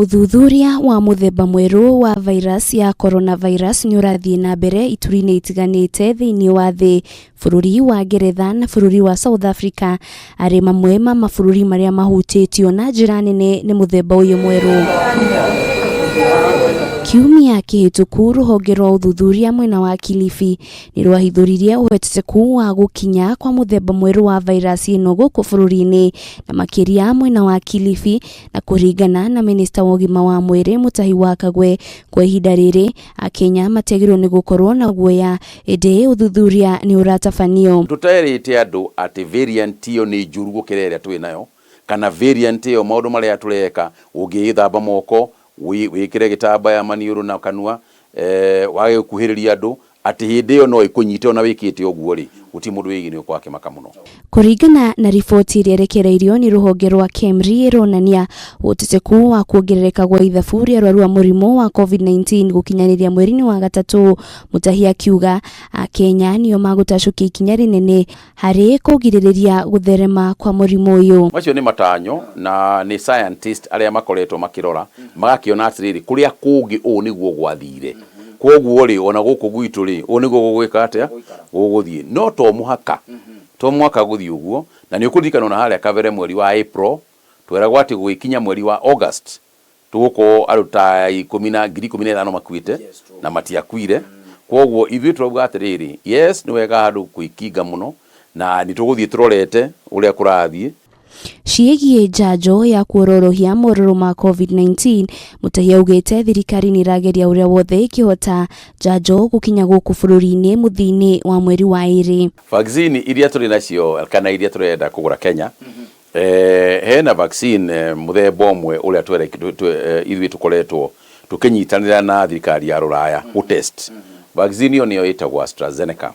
Ũthuthuria wa mũthemba mwerũ wa virus ya coronavirus nĩ ũrathiĩ na mbere ituri-inĩ itiganĩte thĩinĩ wa thĩ. Bũrũri wa Ngeretha na bũrũri wa South Africa arĩ mamwe ma mabũrũri marĩa mahutĩtio na njĩra nene nĩ mũthemba ũyũ mwerũ. Kiumia kĩhĩtũku rũhonge rwa ũthuthuria mwena wa Kilifi nĩ rwahithũririe ũhotekeku wa gũkinya kwa mũthemba mwerũ wa virus ĩno gũkũ bũrũri-inĩ na makĩria mwena wa Kilifi. Na kũringana na minista wa ũgima wa mwĩrĩ Mutahi wa Kagwe, kwa ihinda rĩrĩ Akenya matiagĩrĩirwo nĩ gũkorwo na guoya, ĩndĩ ũthuthuria nĩ ũratabanio. Tũterĩte andũ atĩ variant ĩyo nĩ njũru gũkĩra ĩrĩa twĩ nayo, kana variant ĩyo maũndũ marĩa tũreka, ũngĩĩthamba moko, wĩkĩre gĩtambaya maniũrũ na kanua, wage gũkuhĩrĩria andũ, atĩ hĩndĩ ĩyo no ĩkũnyite ona wĩkĩte ũguo rĩ, gũtirĩ mũndũ wĩgiĩ nĩ ũkorwo akĩmaka mũno. Kũringana na riboti ĩrĩa ĩrekereirio nĩ rũhonge rwa KEMRI ĩronania ũhotekeku wa kuongerereka gwa ithabu rĩa arwaru a mũrimũ wa Covid-19 gũkinyanĩria mweri-inĩ wa gatatũ. Mutahi akiuga Akenya nĩo magũtacũkia ikinya rĩnene harĩ kũgirĩrĩria gũtherema kwa mũrimũ ũyũ. Macio nĩ matanyo na nĩ scientist arĩa makoretwo makĩrora magakĩona atĩrĩrĩ, kũrĩa kũngĩ ũũ nĩguo gwathire, kwoguo rĩ ona gũkũ gwitũ rĩ ũũ nĩguo gũgwĩka atĩa, gũgũthiĩ. No to mũhaka, to mũhaka gũthiĩ ũguo, na nĩ ũkũririkana ona harĩa kabere mweri wa April tweragwo atĩ gũgĩkinya mweri wa August tũgũkorwo andũ ta ikũmi na 15,000 makuĩte na matiakuire. Kwoguo ithuĩ tũrauga atĩrĩrĩ, yes nĩ wega andũ kwĩkinga mũno na nĩ tũgũthiĩ tũrorete ũrĩa kũrathiĩ. Ciĩgiĩ njanjo ya kuororohia morũrũ ma Covid-19, Mutahi augĩte thirikari nĩ ĩrageria ũrĩa wothe ĩngĩhota njanjo gũkinya gũkũ bũrũri-inĩ mũthia-inĩ wa mweri wa ĩrĩ. Vaccine iria tũrĩ nacio kana iria tũrenda kũgũra Kenya, hena vaccine mũthemba ũmwe ũrĩa ithuĩ tũkoretwo tũkĩnyitanĩra na thirikari ya Rũraya gũ test. Vaccine ĩyo nĩyo ĩtagwo AstraZeneca.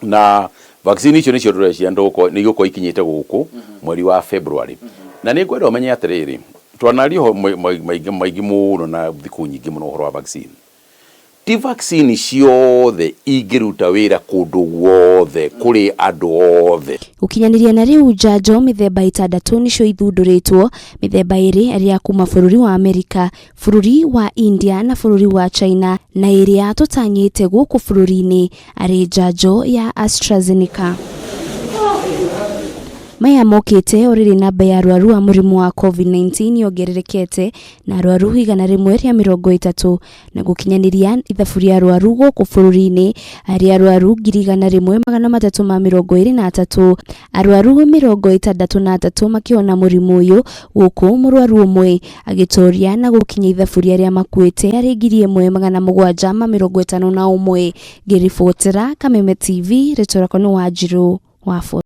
Na vaccine icio nĩcio tũreciria nĩ igũkorwo ikinyĩte gũkũ mweri wa February. Na nĩ ngwenda ũmenye atĩrĩrĩ, twanaria ũhoro maingĩ maingĩ mũno na thikũ nyingĩ mũno ũhoro wa vaccine. Ti vaccine ciothe ingĩruta wĩra kũndũ guothe kũrĩ andũ othe. Gũkinyanĩria na rĩu njanjo mĩthemba ĩtandatũ nĩcio ithundũrĩtwo, mĩthemba ĩrĩ ĩrĩ ya kuma bũrũri wa Amerika, bũrũri wa India na bũrũri wa China, na ĩrĩa tũtanyĩte gũkũ bũrũri-inĩ arĩ njanjo ya AstraZeneca. Maya mokĩte o rĩrĩ namba ya arwaru a mũrimũ wa Covid-19 yongererekete na arwaru 130 na gũkinyanĩria ithabu rĩa arwaru gũkũ bũrũri-inĩ arĩ arwaru 1,323, arwaru 63 makĩhona mũrimũ ũyũ gũkũ mũrwaru ũmwe agĩtoria na gũkinya ithabu rĩa arĩa makuĩte arĩ 1,751. Ngĩribotera Kameme TV, rĩtwa rĩakwa nĩ Wanjirũ wa Bũrũri.